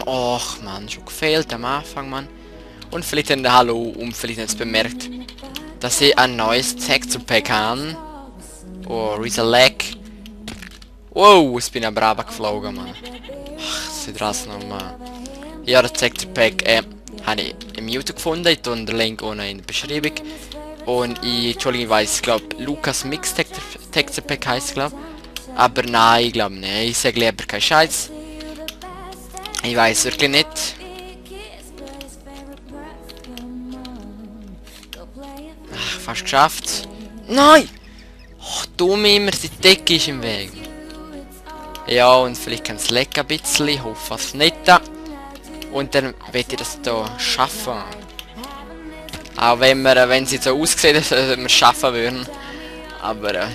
Och, Mann, schon gefehlt am Anfang, Mann. Und vielleicht ein Hallo und vielleicht jetzt bemerkt, dass ich ein neues Texture Pack habe. Oh, Reselect. Wow, ich bin aber runtergeflogen, Mann. Ach, das ist das nochmal. Ja, das Texture Pack habe ich im YouTube gefunden. Ich tue den Link unten in der Beschreibung. Und Entschuldigung, ich weiss, ich glaube, Lukas Mix Texture Pack heisst, glaube ich. Aber nein, ich glaube nicht. Ich sage lieber keinen Scheiß. Ich weiß wirklich nicht. Ach, fast geschafft. Nein! Oh, dumm immer, die Decke ist im Weg. Ja, und vielleicht kann es lecken ein bisschen. Ich hoffe es nicht. Und dann werde ich das hier schaffen. Auch wenn sie so aussieht, dass wir es schaffen würden. Aber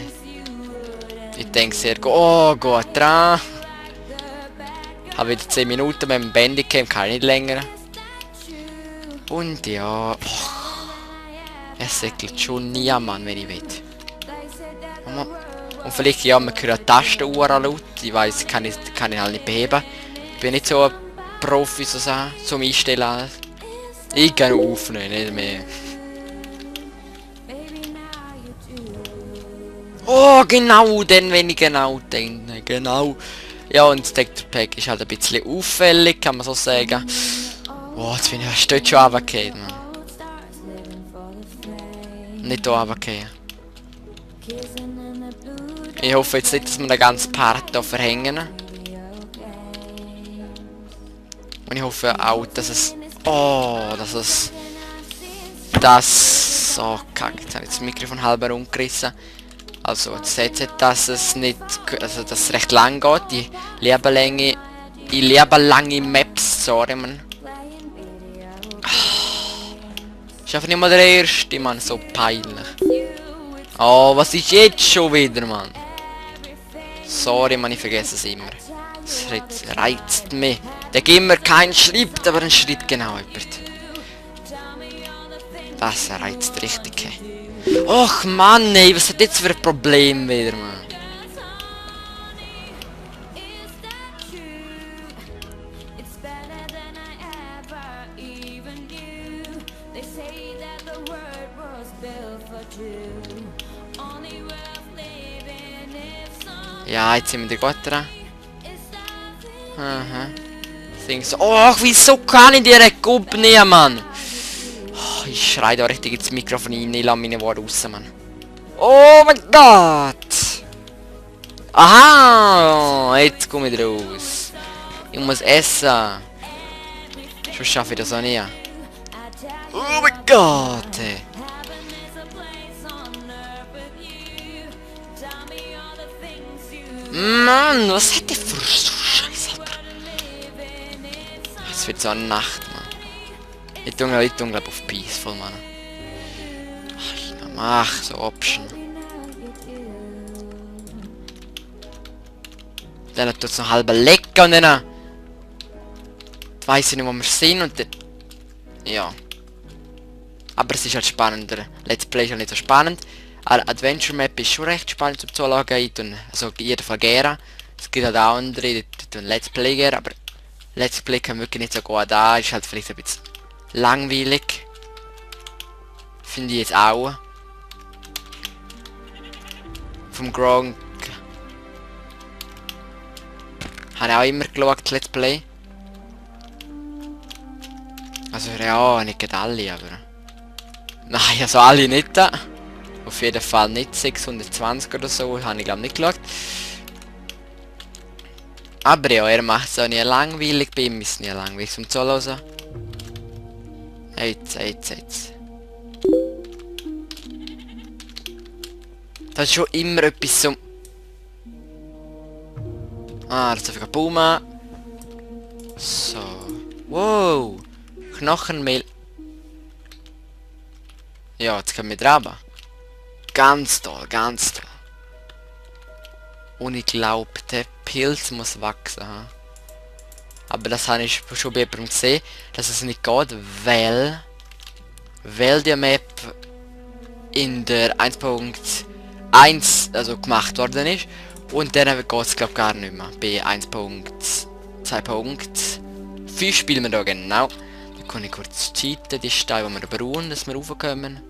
ich denke sehr gut. Oh, gut dran. Habe wieder 10 Minuten mit dem Bandicam, kann ich nicht länger. Und ja. Oh, es säckelt schon nie, Mann, wenn ich will. Und vielleicht, ja, man hört die Tastenuhr laut. Ich weiss, kann ich halt nicht beheben. Ich bin nicht so ein Profi, so zum Einstellen. Ich kann aufnehmen, nicht mehr. Oh, genau, dann, wenn ich genau denke. Genau. Ja, und das Texture Pack ist halt ein bisschen auffällig, kann man so sagen. Oh, jetzt bin ich dort schon runtergefallen, Mann. Nicht hier runtergefallen. Ich hoffe jetzt nicht, dass wir den ganzen Part hier verhängen. Und ich hoffe auch, dass es... Oh, Oh, kacke, jetzt habe ich das Mikrofon halb herumgerissen. Also, jetzt seht dass es nicht... Also, dass es recht lang geht. Die lange Maps, sorry, man. Ist einfach nicht mal der erste, Mann. So peinlich. Oh, was ist jetzt schon wieder, Mann? Sorry, Mann, ich vergesse es immer. Das reizt mich. Der gibt mir keinen Schritt, aber einen Schritt genau jemand. Das reizt richtig. Och, Mann, ey, was hat jetzt für ein Problem wieder, Mann? Ja, jetzt sind wir gut dran. Aha. Oh, wieso kann ich dir einen Kup nehmen, Mann? Oh, ich schreie da richtig ins Mikrofon rein, ich lasse meine Worte raus, Mann. Oh mein Gott! Aha! Jetzt komme ich raus. Ich muss essen. Sonst schaffe ich das auch nicht. Oh mein Gott! Ey. Mann, was hat der für Scheiße, Alter? Es wird so eine Nacht, Mann. Ich tue glaube auf Peaceful, Mann. Ach, mach so Option. Dann tut es noch halb lecker und dann... Weiss ich nicht, wo wir sind und dann... Ja. Aber es ist halt spannender. Let's Play ist halt nicht so spannend. Aber Adventure Map ist schon recht spannend zum Zuschauen. Also in jedem Fall gerne. Es gibt halt auch andere, die tun Let's Play gerne, aber Let's Play kann wirklich nicht so gut da. Ist halt vielleicht ein bisschen langweilig. Finde ich jetzt auch. Vom Gronk. Habe ich auch immer geschaut, Let's Play. Also ja, nicht alle, aber... Nein, also alle nicht. Auf jeden Fall nicht 620 oder so, habe ich glaube nicht geschaut. Aber ja, er macht es auch nie langweilig, bei ihm ist es nie langweilig zum Zuhören. Jetzt. Das ist schon immer etwas zum... Ah, das ist einfach ein Baum. So. Wow. Knochenmehl. Ja, jetzt können wir dran. Ganz toll, ganz toll. Und ich glaube, der Pilz muss wachsen. Ha? Aber das habe ich schon bei jemandem gesehen, dass es nicht geht, weil die Map in der 1.1 also gemacht worden ist. Und dann geht es glaube gar nicht mehr. Bei 1.2.5 5 spielen wir da genau. Dann kann ich kurz cheaten, die Steine, die wir brauchen, dass wir raufkommen.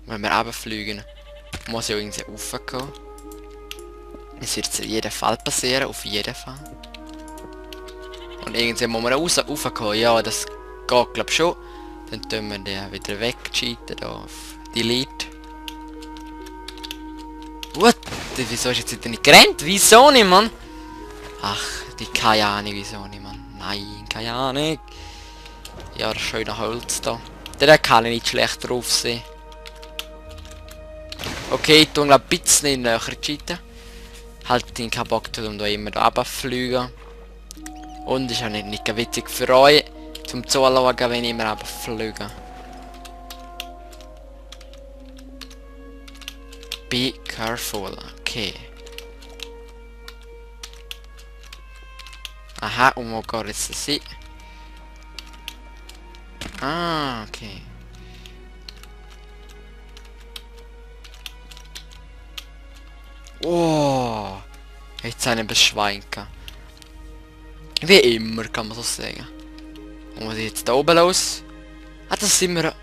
Wenn wir runterfliegen, muss ja irgendwie raufkommen. Es wird in jedem Fall passieren, auf jeden Fall. Und irgendwie muss man raufkommen, ja, das geht glaube ich schon. Dann tun wir den wieder wegcheaten, da auf Delete. What? Wieso ist jetzt wieder nicht gerannt? Wieso nicht, Mann? Ach, die keine Ahnung, wieso nicht, Mann. Nein, keine Ahnung. Ja, das schöne Holz da. Der kann ich nicht schlecht drauf sehen. Okay, ich tue glaube ein bisschen näher cheaten. Halt den keinen Bock, um da immer da runterfliegen. Und ist auch nicht witzig für euch, zum Zuschauen, wenn ich immer runterfliege. Be careful, okay. Aha, und wo geht jetzt das hin? Ah, okay. Oh, jetzt einen beschweinken. Wie immer, kann man so sagen. Und was ist jetzt da oben los? Ah, das sind wir...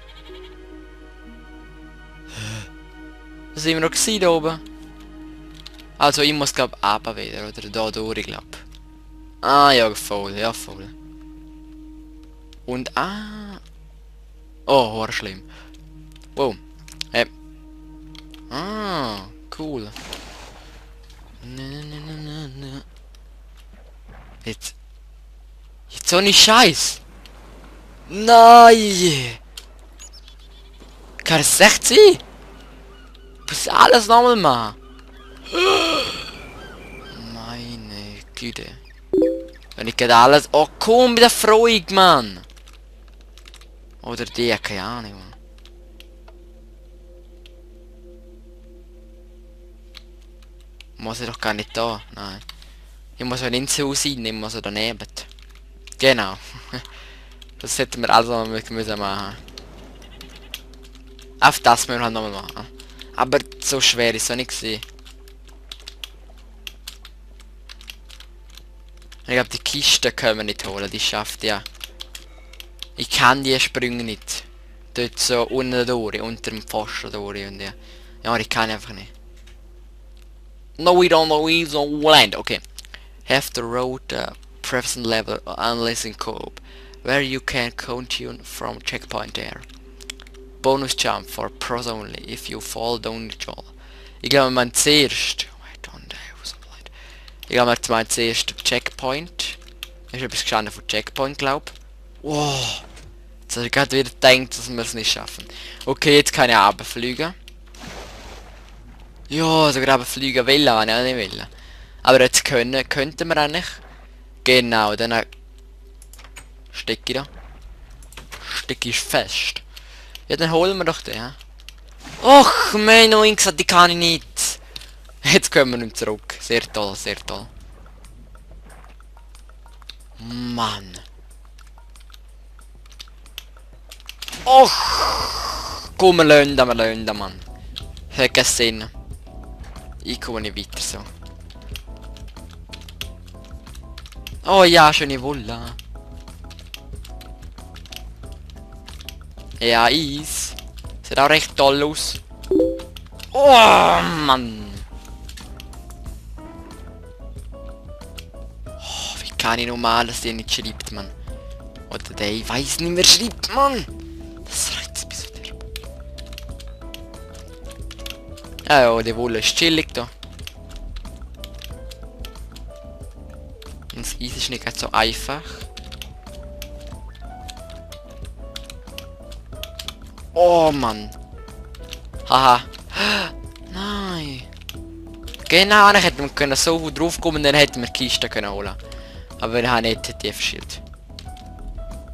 Das sind wir noch gewesen, da oben. Also ich muss glaube runter wieder, oder da durch, glaube. Ah ja, voll, ja voll. Und oh, war schlimm. Wow. Cool. Jetzt so nicht Scheiß. Nein. Kann es echt sein? Muss alles nochmal machen. Meine Güte. Wenn ich gerade alles... Oh komm, wieder Freude, Mann. Oder die, keine Ahnung, Mann. Muss ich doch gar nicht da. Nein. Ich muss ja nicht ins Haus rein, ich muss ja daneben. Genau. Das hätten wir alles noch müssen machen. Auf das müssen wir halt nochmal machen. Aber so schwer ist es auch nicht gewesen. Ich glaube, die Kiste können wir nicht holen, die schafft ja. Ich kann die Sprünge nicht. Dort so unten durch, unter dem Pfosten durch und ja. Ja, ich kann einfach nicht. No, we don't know, we don't land. Okay. Have the road present level unless in co-op, where you can continue from checkpoint there. Bonus jump for pros only if you fall down the hole. Ich glaube, man zuerst... Ich glaube, man meint zuerst Checkpoint. Ist etwas gestanden von Checkpoint, glaube ich. Wow. Jetzt habe ich gerade wieder gedacht, dass wir es nicht schaffen. Okay, jetzt kann ich runterfliegen. Ja, sogar runterfliegen wollen, wenn ich auch nicht will. Aber jetzt könnten wir eigentlich. Genau, dann... Stecke da. Stecke ist fest. Ja, dann holen wir doch den, ja. Och, Menno, ich gesagt, die kann ich nicht. Jetzt kommen wir nicht zurück. Sehr toll, sehr toll. Mann. Och. Komm, wir lösen, Mann. Hat keinen Sinn. Ich komme nicht weiter so. Oh ja, schöne Wolle. Ja, Eis. Sieht auch recht toll aus. Oh, Mann. Oh, wie kann ich normal, dass der nicht schreibt, Mann? Oder der, ich weiß nicht mehr schreibt, Mann. Das reizt bis wieder. Ja, die Wolle ist chillig da. Das Eis ist nicht ganz so einfach. Oh Mann. Haha. Nein. Genau, dann hätten wir können so gut drauf kommen, dann hätten wir die Kiste können holen. Aber wir haben nicht die Tiefschild.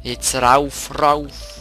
Jetzt rauf, rauf.